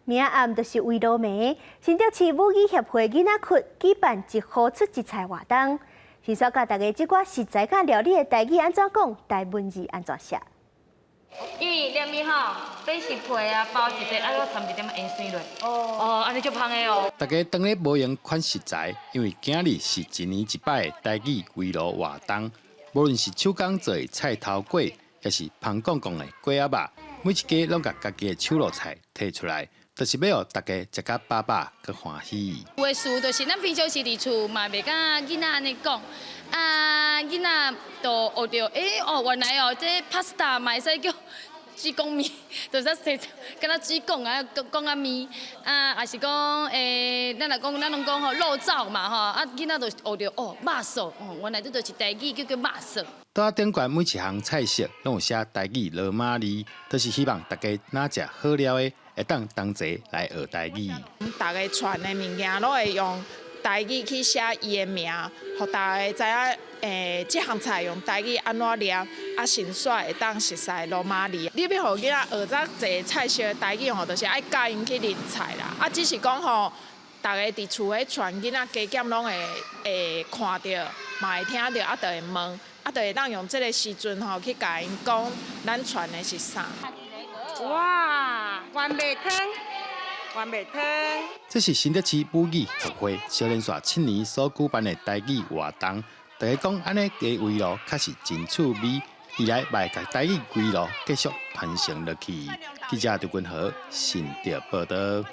明仔暗就是圍爐暝。新竹市母語協會囡仔窟舉辦一戶出一菜活動，先煞教大家這寡食材佮料理的台語按怎講，台文字按怎寫。因為連麵吼，變是皮啊，包一塊，啊，閣摻一點仔芫荽落。哦。哦，按呢足芳的哦。大家當咧無閒款食材，因為今日是一年一擺的台語圍爐活動，無論是手工做的菜頭粿，抑是芳講講的粿仔肉，每一家攏共家己的手路菜提出來，就是欲予大家食甲飽飽，閣歡喜。有的事就是咱平常時佇厝嘛袂佮囡仔按呢講，啊囡仔就學著，欸哦原來哦這 pasta 嘛會使叫水講麵，就是說敢若水講啊，講講啊麵，啊抑是講欸，咱若講咱攏講吼肉燥嘛吼，啊囡仔就學著哦肉燥，哦原來這就是台語叫做肉燥。桌仔頂懸每一項菜色攏有寫台語羅馬字，就是希望大家若食好料的，會當同齊來學台語。逐个傳的物件攏會用台語去寫伊的名，予大家知影欸，這項菜用台語按怎念，啊，先煞會當熟悉羅馬字。你欲予囡仔學遮濟菜色的台語吼，就是愛教𪜶去認菜啦。啊，只是講吼，逐个佇厝咧傳囡仔加減攏會會看著，嘛會聽著，啊，就會問，啊，就會當用這个時陣吼去共𪜶講，咱傳的是啥。哇，原味湯，原味湯。這是新竹市母語協會小連續七年所舉辦的台語活動。大家講按呢加圍爐確實真趣味，未來嘛會共台語圍爐繼續傳承落去。記者張君和新竹報導。